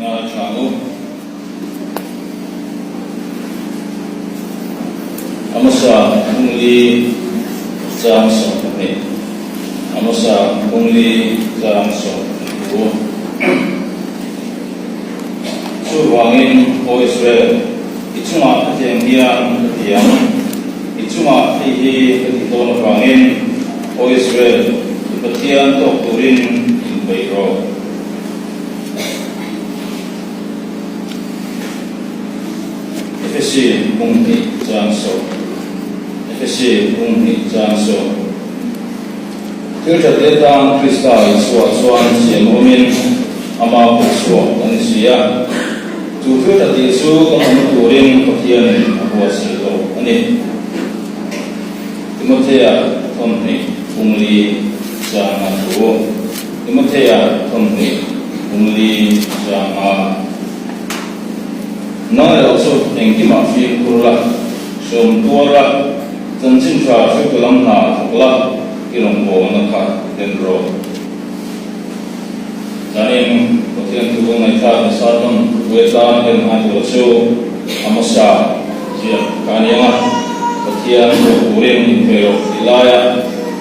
Ngaithla ang u. Amosa Bungli chang 12 Amosa Bungli chang 12 thu. Chuvangin, Aw Israel, i chungah hetiang hian ka ti ang, i chungah hei hi ka ti dawn avangin, Aw Israel, i Pathian tawk turin inpeih rawh. Efesi bung hnih chang sawm Efesi bung hnih chang sawm Thil tha te tan Krista Isua chuan siam awmin ama kutchhuak a ni si a. Chu thil tha tih chu kan awm turin Pathianin a buatsaih lo a ni. Timothea thawmhnih bung li changa thu Timothea thawmhnih bung li changa Nang erawh chu engkimah fimkhur la, hrawm tuar la, chanchin tha hriatu lam hna thawk la, i rawn bawlna kha den rawh. Zanin Pathian thu ngaihthlak nasa tawn pui atan kan ngai tur chu Amosa ziak kha a ni ang a, Pathian tawk turin inpeih rawh tih laia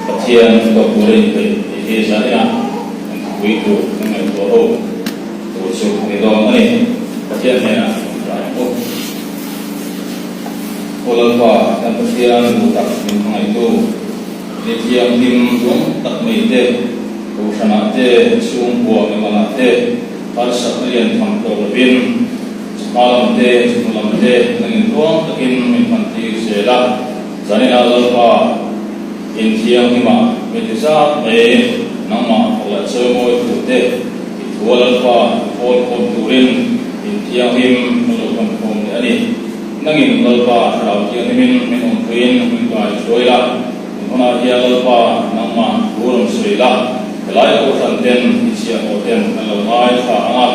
Pathian tawk turin inpeih tih hi zaninah kan thupui tur kan ngaihtuah ho tur chu a ni dawn a ni. Pathian hnenah kan rai ang u. Aw Lalpa, kan Pathian duh tak min hmangaihtu. Mi thianghlim duang tak mai te, kohhranah te, chhungkua mimalah te harsatna lian tham tawh lovin chhma lam te, chhnu lam te nangin duang takin min hman tir zel a. Zaninah Lalpa inthianghlimah mi ti zat mai nangmah fak leh chawimawi tur te, i thua Lalpa i pawl khawm turin inthianghlim kan lo hman khawm leh a ni. Nangin Lalpa Thlarau Thianghlimin min awmpuiin min kai hruai la, kan hunah hian Lalpa nangmah thu rawn sawi la, helai kohhran ten i chhiahhlawh ten kan lo ngaithla ang a,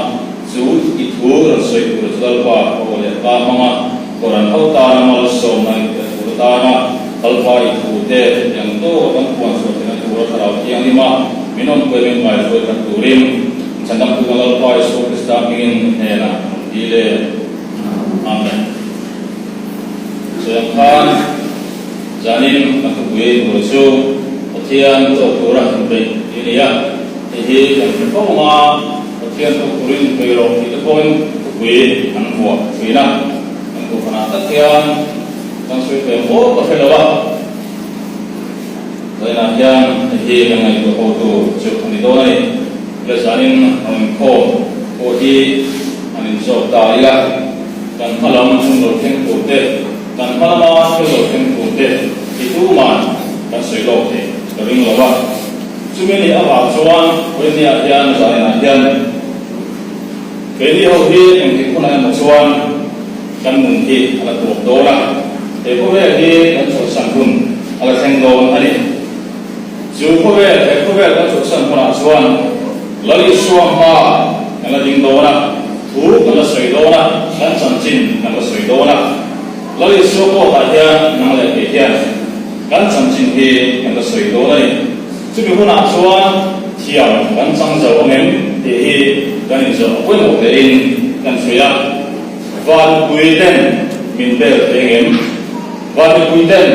chu i thu rawn sawi tur chu Lalpa ka aw leh ka hmang a, Koran ho tana malsawmna in pe tur atana Lalpa i thu te hetiang tawka kan puan chhuah theihna tura Thlarau Thianghlima min awmpui min kai hruai khat turin Chhandamtu kan Lalpa Isua Krista hmingin i hnenah rawn dil e. Amen. Chuan khan zanin kan thupui tur chu Pathian tawk tura inpeih tih a ni a, hei hi kan hre fo ang a, Pathian tawk turin inpeih rawh tih te pawhin thupui an vuah thin a, kan kohhranah tak hian kan sawi tawh em aw ka hre lo a, zainah hian hei hi kan ngaihtuah ho tur chu a ni dawn a ni. Le zanin an inkhawm pawh hi an inzawk ta ila, kan hma lam hun lo thleng tur te, kan hma lama thil lo thleng tur te hi tuman kan sawi lawk thei ka ring lo a. Chumi ni avang chuan Vawinia hian zaninah hian keini ho hi engtik hunah emaw chuan kan nun hi a la tuak dawn a, he khawvel hi kan chawlhsan hun a la thleng dawn a ni. Chu khawvel, he khawvel kan chawlhsan hunah chuan Lal Isua hma kan la ding dawn a, thu kan la sawi dawn a, kan chanchin kan la sawi dawn a. Lal Isua kawtah hian nang leh kei hian kan chanchin hi kan la sawi dawn a ni. Chumi hunah chuan thiam kan chang zo ang em tih hi kan inzawh a pawimawh hlein kan hria a. Vanpui ten min bel thei ang em? Vanpui ten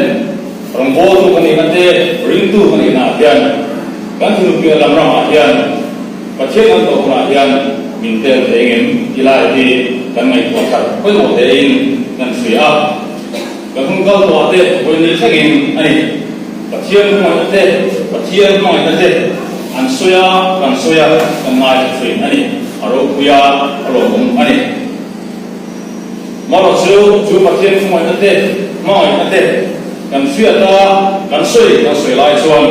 Rawngbawltu ka nihna te, ringtu ka nihna ah hian, kan thilpiah lam ramah hian, Pathian kan tawh hunah hian min tel thei engem ti lai hi kan ngaihtuah khat pawimawh tein kan hria a. Kan hun kal tawhah te vawi ni thlengin a ni. Pathian hmangaihna te, Pathian hmangaihna te an sawi a, kan sawi a, kan ngaithla thin a ni. A ropui a, a lawmawm a ni. Marawh chu, chu Pathian hmangaihna te, hmangaihna te kan hriat a, kan sawi kan sawi lai chuan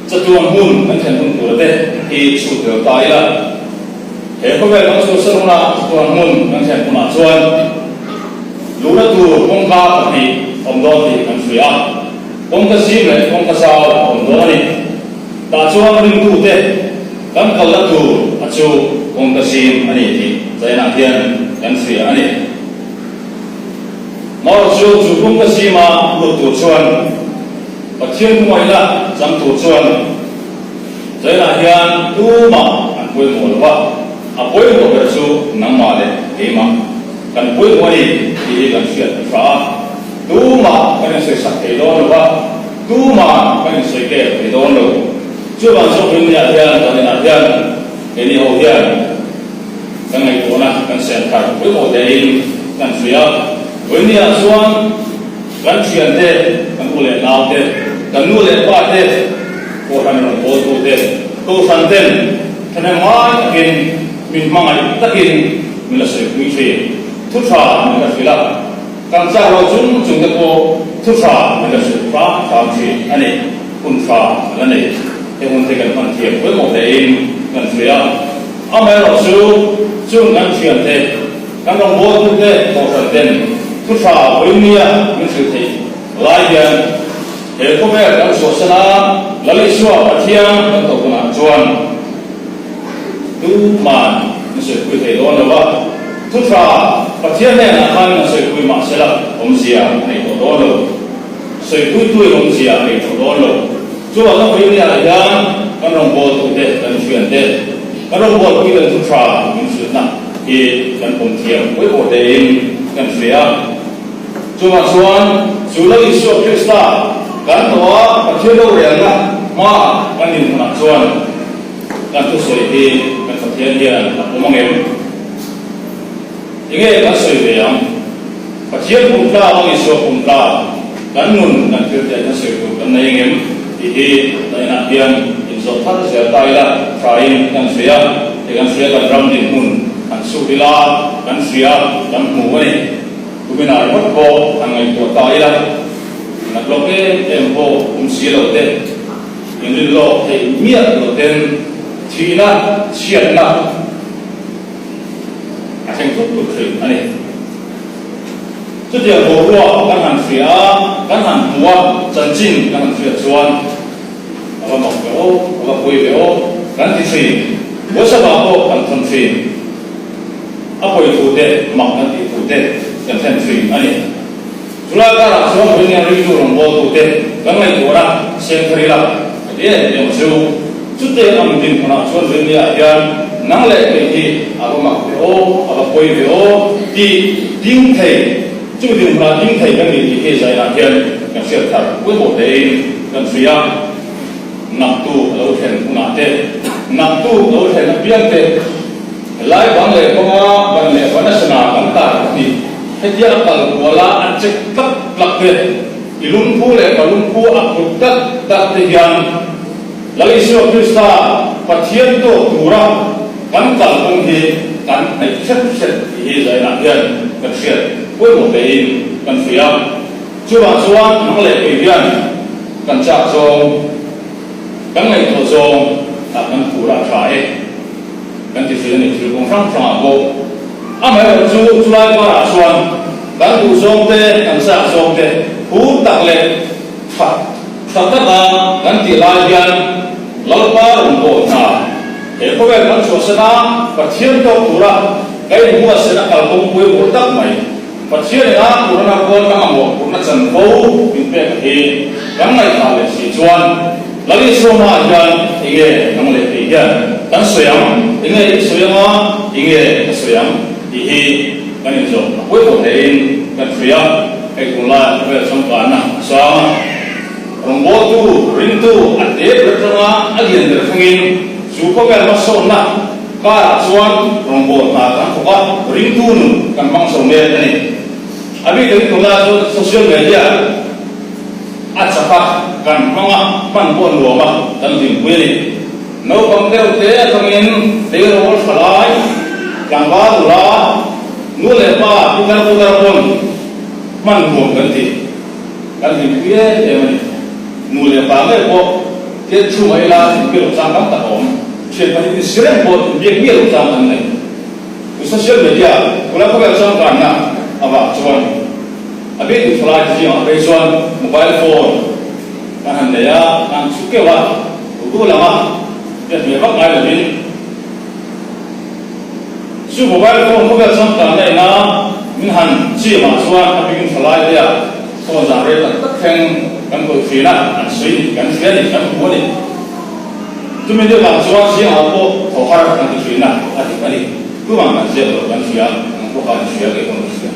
chatuan hmun kan thlen hun tura te hi chhut tel ta ila. He khawvel kan chhuahsan huna chatuan hmun kan thlen hunah chuan luhna tur kawngka pahnih awm dawn tih kan hria a, kawngka zim leh kawngka zau a awm dawn a ni. Tah chuan ringtute kan kalna tur a chu kawngka zim a ni tih China hian kan hria a ni. Marawh chu chu kawngka zima lut tur chuan Pathian hmangaihna chang tur chuan China hian tumah an pawimawh lo va. A pawimawh ber chu nangmah leh keimah kan pawimawh a ni tih hi kan hriat a tha a. Tumah kan insawisak thei dawn lo va, tumah kan insawi kel thei dawn lo. Chuvang chu Rinnia hian kan inah hian keini ho hian kan ngaihtuahna kan siam thar pawimawh tein kan hria. Rinnia chuan kan thiante, kan u leh naute, kan nu leh pa te, Kohhran rawngbawltute, Kohhran ten thahnem ngai takin min hmangaih takin min la sawipui thin. Thu tha min la hrilh a. Kan chak lo chung chung te pawh thu tha min la hrilh hram hram thin a ni. Hun tha kan la nei. He hun te kan hman thiam pawimawh hlein kan hria. Amaherawh chu chung kan thian te, kan rawngbawltu te kohhran ten thu tha pawimawia min hrilh theih lai hian he khawvel kan chhuahsan a, Lal Isua Pathian kan tawh hunah chuan Tuman min sawipui thei dawn lo a, thu tha Pathian hnenah khan kan sawipui mah se la awmzia a nei tawh dawn lo. Sawipuituin awmzia a nei tawh dawn lo. Chuvang ka pui nia hian kan rawngbawltute, kan thiante, kan rawngbawlpui kan thu tha min hrilhna hi kan pawm thiam pawimawh tein kan hria. Chuvang chuan chu Lal Isua Krista kan tawh a, Pathian rorelna hmaah kan inhmunah chuan, Kan thusawi hi kan Pathian hian a pawm ang em? Enge kan sawi ve ang? Pathian pum tlak ang Isua pum tlak kan nun kan thil te kan sawi tur kan nei ang em? Tih hi nainah hian inzawh thar zel ta ila thain kan hria, hei kan hria kan ram dinhmun kan chhut ila kan hria kan hmu a ni. Kuminah ringawt pawh han ngaihtuah ta ila, nat lawk em em pawh awm si lo te, Inrin lawk theih miah lo ten thihna, chhiatna a thleng thut thut thin a ni. Chutiang boruak kan han hria a, kan han hmu a, chanchin kan han hriat chuan a va mak ve aw, a va pawi ve aw kan ti thin. Whatsapp-ah pawh kan thawn thin. A pawi thu te, mak kan tih thu te kan thlen thin a ni. Chulai karah chuan Vawinia ringtu rawngbawltute kan ngaihtuah a, Sengthar ila ka ti em em chu. Chute ang dinhmunah chuan Vawinia hian nang leh kei hi a va mak ve aw, a va pawi ve aw tih ding thei, chumi dinhmunah ding thei kan ni tih hi zainah hian kan hriat thar pawimawh hlein kan hria. Naktuk a lo thlen hunah te, naktuk lo thlen apiang te, Helai bang leh kawnga ban leh ban a sana kan tar pahnih hetia a kal kual a a chek tlak tlak te, i lungphu leh ka lungphu a kut dat dat te hian Lal Isua Krista Pathian tawk tura kan kalkawng hi kan hnaih hret hret tih hi zainah hian kan hriat pawimawh hlein kan hria. Chuvang chuan nang leh kei hian kan chak zawng, kan ngaihtuah zawng ah kan phur a tha e. Kan ti thin a ni thil kawng hrang hrangah pawh. Amaherawh chu chulai parah chuan kan duh zawng te, kan chak zawng te phur tak leh tha tha taka kan tih lai hian Lalpa rawn bawh hna he khawvel kan chhuahsan a, Pathian tawk tura ka inbuatsaih a kalkawng pawimawh tak mai. Pathian ina Purana kual ka mamawh purna chanvo min pek a hi kan ngaihthah leh si chuan Lal Isua hmaah hian enge nang leh kei hian kan sawi ang, enge i sawi anga enge ka sawi ang tih hi kan inzawh a pawimawh hlein kan hria. Hei tunlai khawvel changkanna a sang a, rawngbawltu, ringtu a te ber atanga a lian ber thlengin chu khawvel hmasawnna, Karah chuan rawngbâwl hna kan thawk a, ringtu nun kan hmang chho mek a ni. A bik takin tunlai chuan social media a chak a, kan hmang a, hman pawh a nuam a, kan hlimpui a ni. Naupang deuh te atangin tleirawl tha lai, tlangval nula, nu leh pa, pitar putar pawn hman nuam kan ti. Kan hlimpui em em a ni. Nu leh pa ngei pawh tiat chhungah ila inbiak loh chang tam tak a awm. Thian pahnih in si reng pawh inbiak miah loh chang kan nei. Tu social media kula khawvel changkanna avang chuan a bik duh thalai te zingah phei chuan mobile phone kan han nei a, kan chhu keuh a, duh duh lama biak hmel vak ngai lovin chu mobile phone khawvel changkanna ina min han chimah chuan a bikin thalai te ah Phone zan rei tak tak thleng kan kawih thin a, an sawi ni, kan hria ni, kan hmu a ni. Chumi ni vang chuan zingah pawh thaw har kan ti thin a, a dik a ni. Tumah kan ziak lo kan hria, ang pawh khan hria kei pawn ka hria.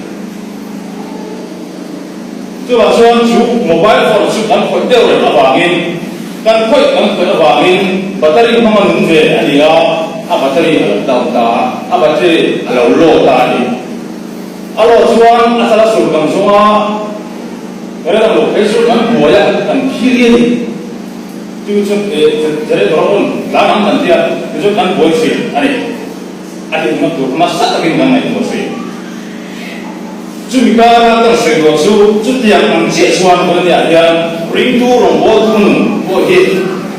Chuvang chuan chu mobile phone chu kan khawih deuh reng avangin, kan khawih kan khawih avangin battery hmanga nung ve a ni a, a battery a lo down ta a, a battery a lo low ta a ni. A low chuan a chala sur kan zawng a, ka rilru lo phei chu kan buai a, kan phiri a ni. Chu chu generator a pawn tlan ang kan tia, chu chu kan buai thin a ni. A hlimna tur nasa takin kan ngaihtuah thin. Chumi kara kan sawi duah chu chutiang ang chiah chuan Coloniah hian ringtu rawngbawltu nun pawh hi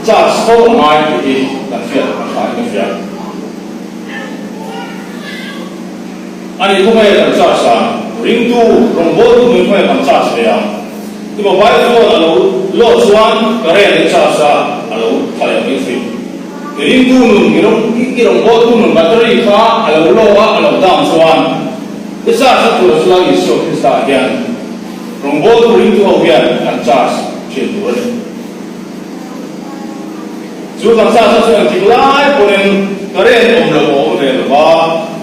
charge fo a ngai tih hi kan hriat a tha in ka hria. A nih khawngaih kan charge a, ringtu rawngbawltu nun khawngaih kan charge ve ang. I mobile phone a lo load chuan current i charge a, a lo tha leh mai thin. I ringtu nun, i rawngbawltu nun battery kha a lo low a, a lo down chuan I charge a tur chu Lal Isua Krista hian rawngbawltu ringtu ho hian kan charge thin tur a ni. Chu kan charge na chu engtik lai pawhin current awm lo a awm ve lo va,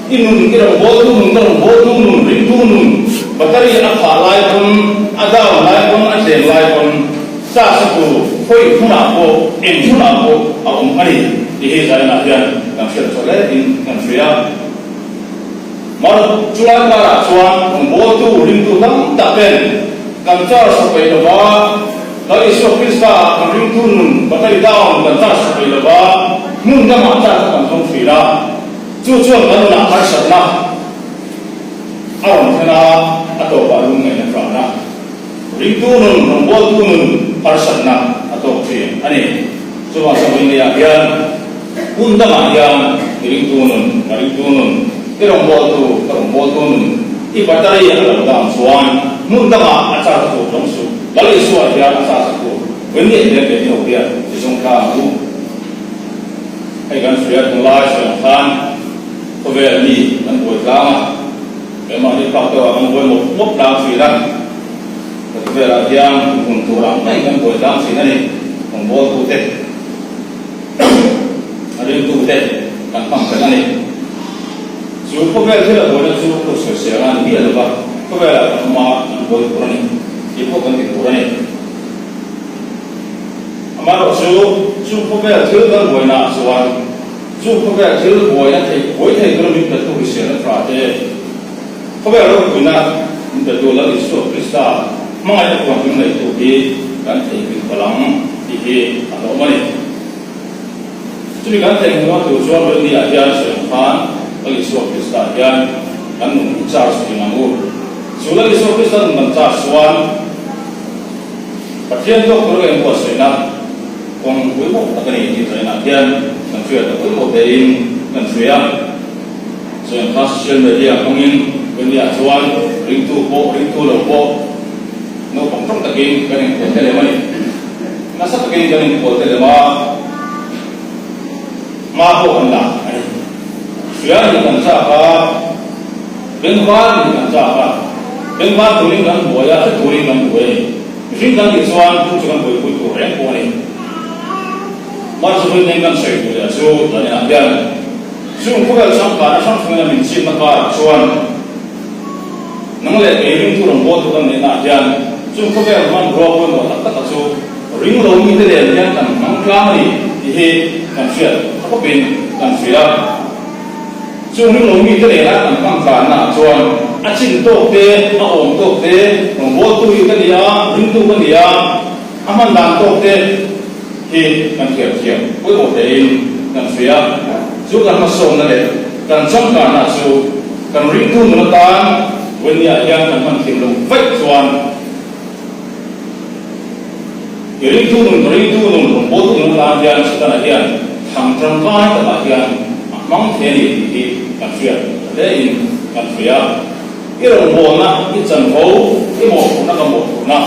i nun, i rawngbawltu nun, ka rawngbawltu nun, ringtu nun, battery a khah lai pawn, a down lai pawn, a tlem lai pawn charge a tur khawi hmunah pawh, eng hmunah pawh a awm a ni tih hi Zainah hian kan hriat chhuah hle in kan hria. Mar chulai karah chuan rawngbawltu ringtu tam tak ten kan charge tha peih lova, Lal Isua Krista ah kan ringtu nun battery down kan charge tha peih lova, hmun dangah charge a kan zawng thin a, chu chuan kan nunah harsatna a rawn thlen a, a tawpah lungngaihna hrahna, ringtu nun, rawngbawltu nun harsatna a tawk thin a ni. Chuvang Sabuineiah hian Hun dangah hian i ringtu nun, ka ringtu nun, i rawngbawltu, ka rawngbawltu nun, i battery a lo dang chuan hmun dangah a charge tur zawng suh. Lal Isua hian a charge tur vawiin leh hle ho hian i zawng tlang ang u. Hei kan hria tunlai sawi ang khan khawvel mi kan buai tlang a, keimahni phak deuhah kan buai mawp mawp tlang thin a, khawvelah hian hun tur ang mai kan buai tlang thin a ni, rawngbawltute. A ringtute kan hmang fel a ni. Chu khawvel thil a buaina chu ka sawisel a ni miah lo va, khawvelah kan awm a, kan buai tur a ni tih pawh kan ti tur a ni. Amaherawhchu, chu khawvel thil kan buainaah chuan chu khawvel thil buaina thei buai thei tura min petu hriselna tha te, khawvel ropuina min petu Lal Isua Krista hmangaihna huanhim neihtu hi kan theihnghilh palh ang tih hi a hlawm a ni. Chumi kan theihnghilh tur chuan Rilni-ah hian sawi ang khan Lal Isua Krista hian kan nun hi charge thin ang u. Chu Lal Isua Krista nun kan charge chuan Pathian tawk tur leh buatsaihna kawng pawimawh tak a ni tih zainah hian kan hriat a pawimawh tein kan hria. Sawi ang khan social media hmangin Rilni-ah chuan ringtu pawh ringtu lo pawh naupang tawng takin kan inphuah te lem a ni. Nasa takin kan inphuah te lem a, hma pawh kan la a ni. Hria nih kan chak a, bengvar nih kan chak a, bengvar turin kan buai a, hre turin kan buai a ni. Mihring kan nih chuan chu chu kan buaipui tur reng pawh a ni. Mahse nen kan sawi duh leh chu Daniel-a hian chung khawvel changkana hrang hrangin a min chhipna karah chuan, Nang leh kei ringtu rawngbawltu kan nihnaah hian chung khawvel hmanrua pawimawh tak taka chu ring lo mite nen hian kan hmang tlang a ni tih hi kan hriat tha khawpin kan hria. Chung ring lo mite nena kan hmang tlannaah chuan a chin tawk te, a awm tawk te, rawngbawltu hi ka ni a, ringtu ka ni a, a hman dan tawk te hi kan hriat thiam pawimawh tein kan hria. Chu kan hmasawmna leh kan changkanna chu kan ringtu nun atan Wendy-ah hian kan hman thiam loh vaih chuan i ringtu nun, ka ringtu nun, rawngbawltu nun atan hian Setana hian thang tangkai takah hian a hmang thei a ni tih hi kan hriat ta hlein kan hria. I rawngbawlna, i chanvo, i mawhphurhna ka mawhphurhna,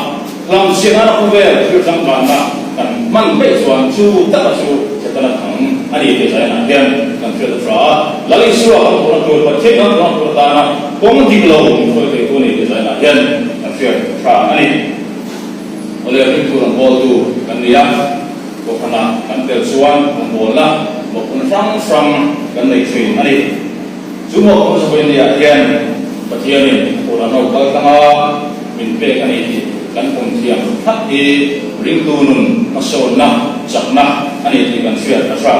hlamchhiatna khawvel thil changkanna kan hman peih chuan chu taka chu Setana thang a ni tih zainah hian kan hriat a tha a. Lal Isua kan hmuhna tur, Pathian kan hmuhna tur atana kawng dik lo min hruai theitu a ni tih zainah hian kan hriat a tha a ni. Awle ringtu rawngbawltu kan ni a. Kohhrana kan tel chuan rawngbawlna mawhphurhna hrang hrang kan nei thin a ni. Chu mawhphurhna chu vawinia hian Pathianin a Kohhran ho kal tlanga min pek a ni tih kan pawm thiam thlap hi ringtu nun hmasawnna chakna a ni tih kan hriat a tha.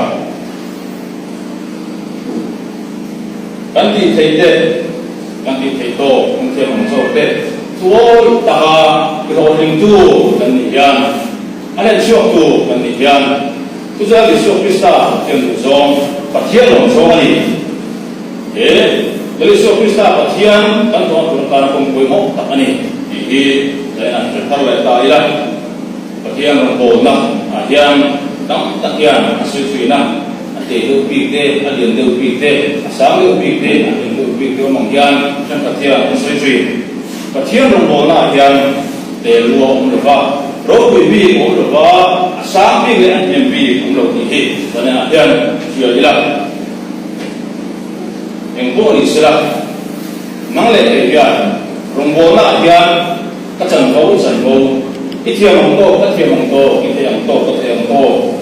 Kan tih theih te, kan tih theih tawk kan thiam ang zawk te thuawi taka i hlawhtlingtu kan nih hian, a hlen chhuaktu kan nih hian Thuchah Isua Krista Pathian duh zawng, Pathian lawm zawng a ni. He Lal Isua Krista Pathian kan tawn tur atana kawng pawimawh tak a ni tih hi zain an hre thar leh ta ila. Pathian rawngbawlna ah hian tam tak hian a sawi thin a, a teh deuh bik te, a lian deuh bik te, a sang deuh bik te, a hlim deuh bik te awm ang hian thenkhat hian an sawi thin. Pathian rawngbawlna ah hian tel lua awm lo va, ropui bik awm lo va, a sang bik leh a hniam bik awm lo tih hi zanin ah hian hria ila. Eng pawh ni sela, nang leh kei hian rawngbawlna ah hian Ka chanvo i chanvo, i thiam ang tawk ka thiam ang tawk, i thei ang tawk ka thei ang tawk.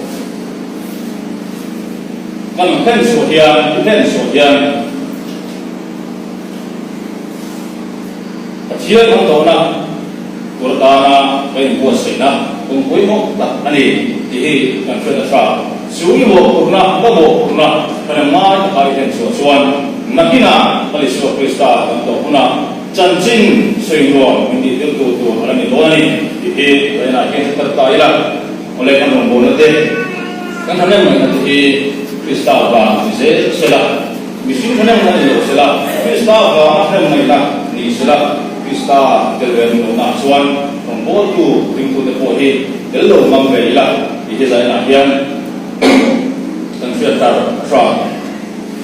Kan hlen chhuah hian, i hlen chhuah hian Pathian kan tawhna tur atana ka inbuatsaihna kawng pawimawh tak a ni tih hi kan hriat a tha. Chu i mawhphurhna, ka mawhphurhna kan em ngai taka i hlen chhuah chuan nakinah Lal Isua Krista kan tawh hunah Chanchin sawi nuam min tih tir tur tur a la ni dawn a ni tih hi Raina hian hre tak ta ila. Awle kan rawngbawlna te, kan thahnem ngaihna te hi Krista vang ni zel sela, mihring thahnem ngaihna ni lo sela, Krista vanga thahnem ngaihna ni sela, Krista tel ve duh lohnaah chuan rawngbawltu ringtute pawh hi tel lo ngam ve ila tih hi Zaina hian kan hriat thar a hra.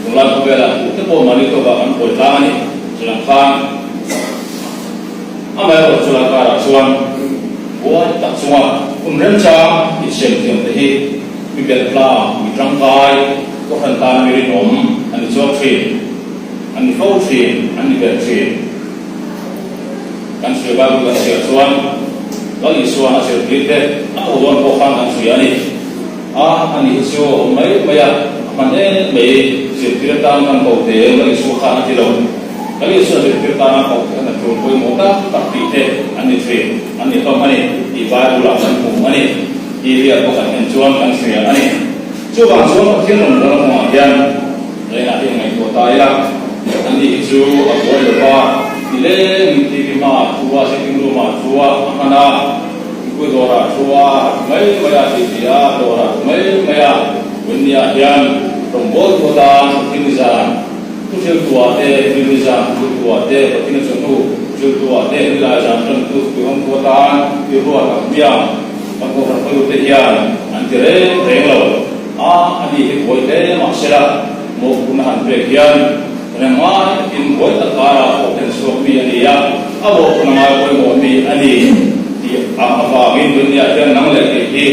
Tunlai khawvelah tute pawh mahni tawkah kan buai tlang a ni. Chutiang khan amaherawh chu lai karah chuan buai tak chunga hun remchang insiam thiam te hi mi belh tlang, mi tangkai, kohhran tana mi rinawm an ni chuak thin, an ni fo thin, an ni ber thin. Kan hria Bible kan chhiar chuan Lal Isuan a zirtir te a ko dawn pawh khan kan hria a ni. A, ani hi chu a awm mai mai a, a hman em mai, zirtir atan kan ko te Lal Isua khan a ti lo. Lal Isua zirtir tana ko te khan a tul pawimawh tak tak tih te an ni thin, an ni hlawm a ni tih Bible ah kan hmu a ni. Biblia pawh kan en chuan kan hria a ni. Chuvang chuan Pathian rawngbawlna kawngah hian Leinah hi ngaihtuah ta ila, ani hi chu a buai lo va, nilengin TV hmaah thu a, sitting room ah thu a, a hman a, mipui dawrah thu a, a thu mai mai a tih ti a, dawrah thu mai mai a, Winnie-ah hian rawngbawltu atan Pathian zan thuhriltuah te, Rinni zan thuhriltuah te, Pathian chawhnu thuhriltuah te, Rinlai zan tantu thuhriltu atan i ruat ang hmiang, kan kohhran hotute hian an ti reng reng lo. A, a ni hi buai hle mahsela mawhphurhna han pek hian reng ngai takin buai tak karah pawh hlen chhuak mi a ni a, a mawhphurhna ngai pawimawh mi a ni tih ang avangin dunia hian nang leh kei hi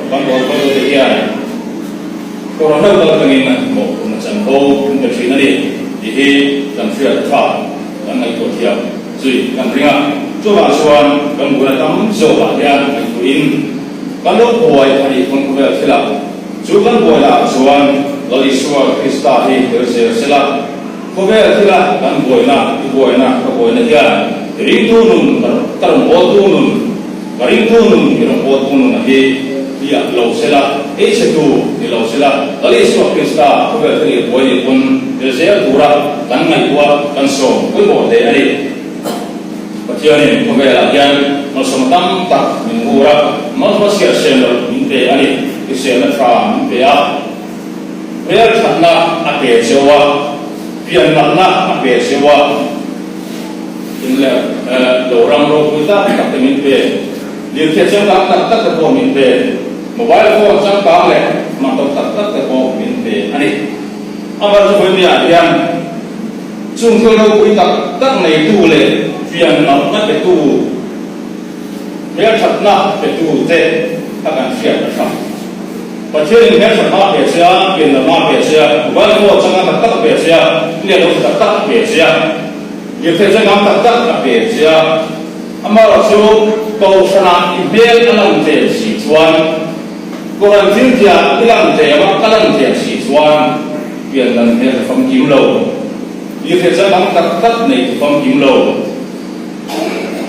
kan rawn hawi te hian kawr hlauh kal atangin mawhphurhna chanvo kan pe thin a ni tih hi kan hriat a tha, kan ngaihtuah thiam zui kan ring a. Chuvang chuan kan buaina tam zawkah hian ngaihtuahin Kan lo buai a nih pawn khawvel thilah chu kan buai lah chuan Lal Isua Krista hi tel zel sela, khawvel thila kan buaina i buaina ka buaina hian i ringtu nun ka rawn bawltu nun ka ringtu nun i rawn bawltu nun a hi hliah lo sela, ei chhe tu ni lo sela, Lal Isua Krista khawvel thil i buai nih pawn tel zel tura kan ngaihtuah kan sawm pawimawh hle a ni. Pathianin khawvelah hian malsawmna tam tak min vur a, malsawmna chhiar sen loh min pe a ni. Hriselna tha min pe a, hmel thatna a pe cheu a, pian nalhna a pe cheu a, in leh lo ram ropui tak tak te min pe, lirthei changkang tak tak te pawh min pe, mobile phone changkang leh hmangtawk tak tak te pawh min pe a ni. Amaherawhchu hian Chung thil ropui tak tak neitu leh fianmalhna petu, hmelthatna petu te kha kan hriat a tha. Pathianin hmelthat hma pe che a, pianlam hma pe che a, mobile phone changa tak tak a pe che a, lian lo tak tak a pe che a, lirthei changkang tak tak a pe che a, amaherawhchu kohhranah i hmel a lang tlem si chuan. Kohhran thil tiah i lan tlem a, ka lan tlem si chuan pian dan hmel ka famkim lo. I hriatsa dang tak tak nei ka famkim lo.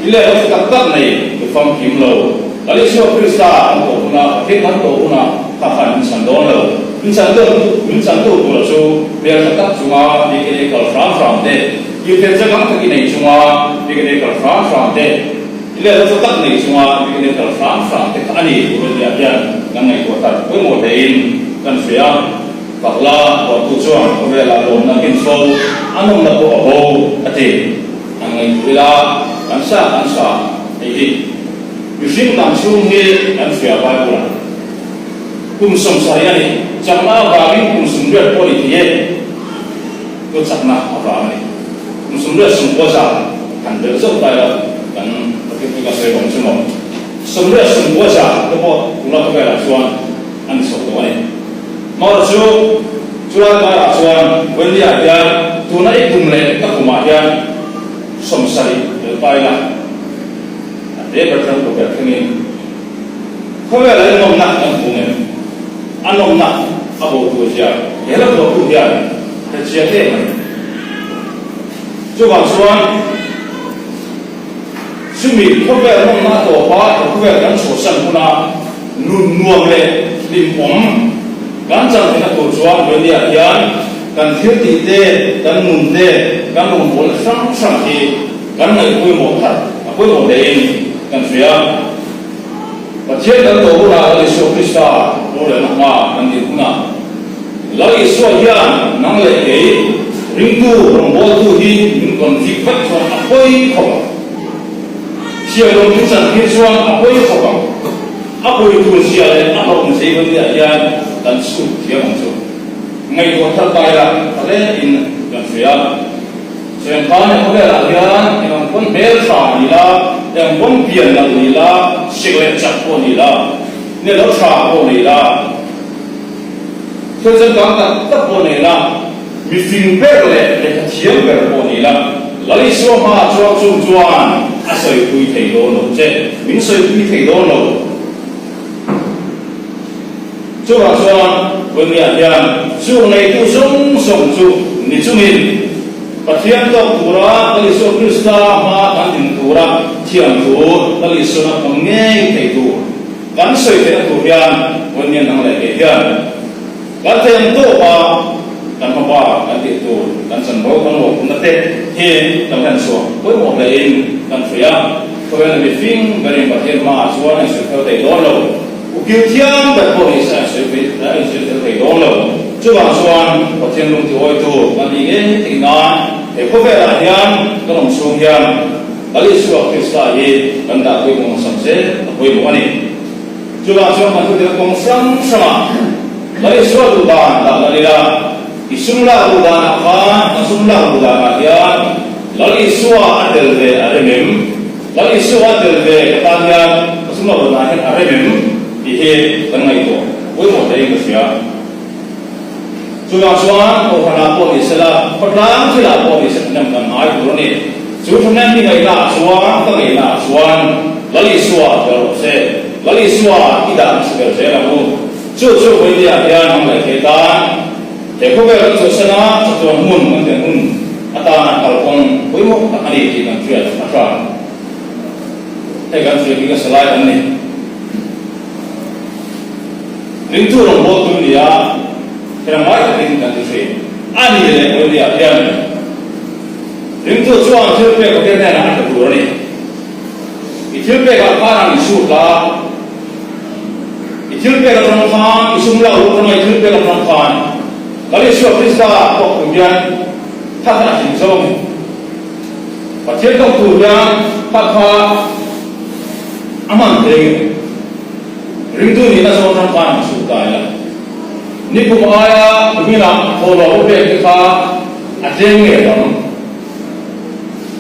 I lehkha tak tak nei ka famkim lo. Lal Isua Krista kan tawh hunah, Pathian kan tawh hunah kha khan min chhan dawn lo. Min chhan tu, min chhan tu tura chu hmeltha tak chunga BKA kal hram hram te, i hriatsa dang tak i nei chunga BKA kal hram hram te, I lehkha tak nei chunga BKA kal hram hram te kha a ni tur a nia hian kan ngaihtuah tak pawimawh hlein kan hria. Pakla huattu chuan khawvelah lawmna hmin fo a nawmna pawh a bo a ti. An ngaihtuah ila, kan sa kan sa hei hi mihring dang chhung hi kan hria Bible-ah kum 70 a ni. Chakna avangin kum 80 pawh ni thei e, chu chakna avang a ni. Kum 80 sawmkua zat han belh zauh ta ila kan Pathian pui ka sawi vang chu maw. 80 90 zat te pawh tuna khawvelah chuan a ni chho tawh a ni. Mawra chu chulai karah chuan Wendy-ah hian tuna i kum leh ka kumah hian 70 tel ta ila a te ber tlang tur ber thlengin khawvel a inawmna kan hmu ngem? A nawmna a bo tur zia he hla phuahtu hian a hre chiang em a ni. Chuvang chuan chumi khawvel nawmna a tawp a, he khawvel kan chhuahsan huna nun nuam leh hlimawm kan chan theihna tur chuan Wendy-ah hian kan thil tih te, kan nun te, kan rawngbawlna hrang hrang hi kan ngaih pawimawh thar a pawimawh hlein kan hria. Pathian kan tawh hunah Lal Isua Krista rorelna hma kan din hunah Lal Isua hian nang leh kei ringtu rawngbawltu hi min convict vek chuan a pawi khawp ang. Thianawm min chan tir chuan a pawi khawp ang. A pawi tur zia leh a hlauhawm zei ban niah hian kan chhut thiam ang chu. Ngaihtuah thar ta ila tha hle in kan hria. Cheng khan he khawvelah hian eng ang pawn hmel tha ni la, eng ang pawn pian nalh ni la, sik leh chak pawh ni la, ne lo tha pawh nei la, Thil changkang tak tak pawh nei la, mi fing ber leh lehkha thiam ber pawh ni la, Lal Isua hmaah chuang chung chuan a sawipui thei dawn lo che, min sawipui thei dawn lo. Chuvang chuan Vawniah hian chung neitu zawng zawng chu ni chungin Pathian tawk tura Lal Isua Krista hmaa kan din tura thiam thu Lal Isuan a hmang ngei thei tur. Kan sawi theihna tur hian Vawnian nang leh kei hian kan thei ang tawp a, kan hmaba kan tih tur, kan chanvo kan ruahpumna te hi kan hlen chhuah pawimawh hlein kan hria a. Khawvel mi fing berin Pathian hmaah chuan a insawi fel thei dawn lo. Ukil thiam ber pawh ni se a insawi a insawi fel thei dawn lo. Chuvang chuan Pathian lungtiawitu kan nih ngei theih nan he khawvelah hian kan awm chhung hian Lal Isua Krista hi kan dah pawimawh hmasam zel a pawimawh a ni. Chuvang chuan kan thutel kawng hrang hrangah Lal Isua duh dan dah lal ila, i sum lak duh danah khan kan sum lak duh danah hian Lal Isua a tel ve a rem em? Lal Isua a tel ve ka tan hian ka sum lak duh danah hian a rem em? tih hi kan ngaihtuah pawimawh hlein ka hria. Chuvang chuan Kohhranah pawh ni sela, khawtlang thilah pawh ni se thahnem kan ngai tur a ni. Chu thahnem hi ngaihnaah chuan, ka ngaihnaah chuan Lal Isua tel rawh se. Lal Isua i dah hmasa ber zel ang u. Chu chu Vawinia hian hmang leh thei tan he khawvel kan chhuahsana chatuan hmun kan thlen hun atana kalkawng pawimawh tak a ni tih kan hriat a tha. Hei kan hriat hi ka salai an ni. Ringtu rawngbawltu ni a, hera ngai takin kan ti thin. A ni leh Pawinia hian ringtu chuan thil pek Pathian hnenah a pe tur a ni. I thil pekah khan an insut la, i thil pek atang khan, i sum lak luh atanga i thil pek atang khan Lal Isua Krista pawh tur hian kha kha a tling zawng a ni. Pathian tawk tur hian kha kha a hman thei nge? Ringtu nihna zawn ram khan an chhuk ta ila. Nikum aia kuminah thawhlawh u pek te kha a tlem nge tam?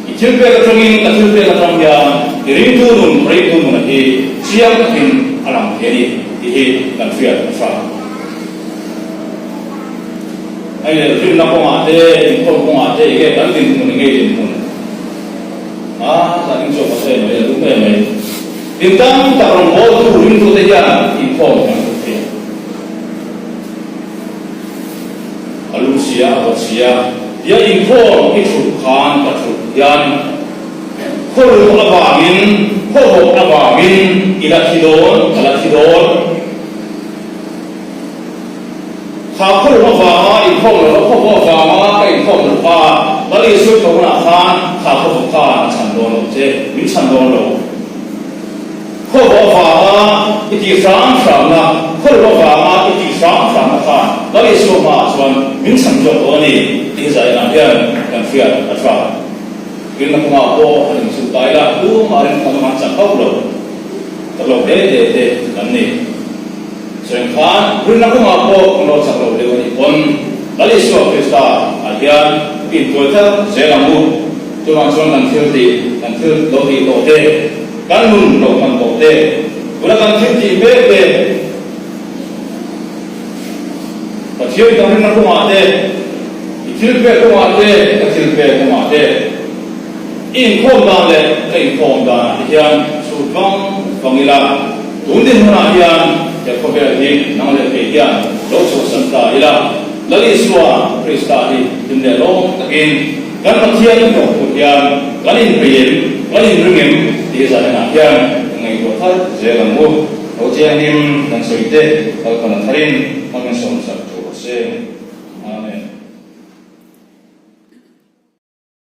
I thil pek atangin ka thil pek atang hian i ringtu nun, ringtu nuna hi chiang takin a lang thei a ni tih hi kan hriat a hra. Hei leh rinna kawngah te, inkhawm kawngah te enge kan dinhmun enge dinhmun? A, zan in chuak a sawi mai a, lung em mai. Tin tam tak rawngbawltu ringtute hian inkhawm kan hmu thei. sia, a vawt sia, tia inkhawm i thulh khan ka thulh hian khawlum avangin, khawvawt avangin i la thi dawn, ka la thi dawn. Kha khawlum avanga inkhawm lo va, khawvawt avanga ka inkhawm lo va, Lal Isua tho hunah khan kha khawvawt khan a chhan dawn lo che, min chhan dawn lo. Khawvawh avanga i tih hram hramna, khawlum avanga i tih hram hramna khan Lal Isua hmaah chuan min chhan zawk dawn a ni tih hi zainah hian kan hriat a tha. Rinna kawngah pawh han inchhuh ta ila, tumah rinkhawmna kan chak hauh lo, chak lo hle hle te kan ni. Chuan khan rinna kawngah pawh kan lo chak lo deuh a nih pawn Lal Isua Krista ah hian intuai thar zel ang u. Chuvang chuan kan thil tih, kan thil lo tih tawh te, kan nun lo hman tawh te, tuna kan thil tih mek te, Pathian kan rinna kawngah te, i thil pek kawngah te, ka thil pek kawngah te, i inkhawm dan leh ka inkhawm danah te hian chhut vang vang ila, tun dinhmunah hian he khawvel hi nang leh kei hian lo chhuahsan ta ila, Lal Isua Krista hi hlim leh lawm takin Kan Pathian in rawh tur hian kan inpei em, kan inring em tih zaninah hian ka ngaihtuah thar zel ang u. Lo chianghlim kan sawi te kalpana tharin hmangin sawmsak tur se.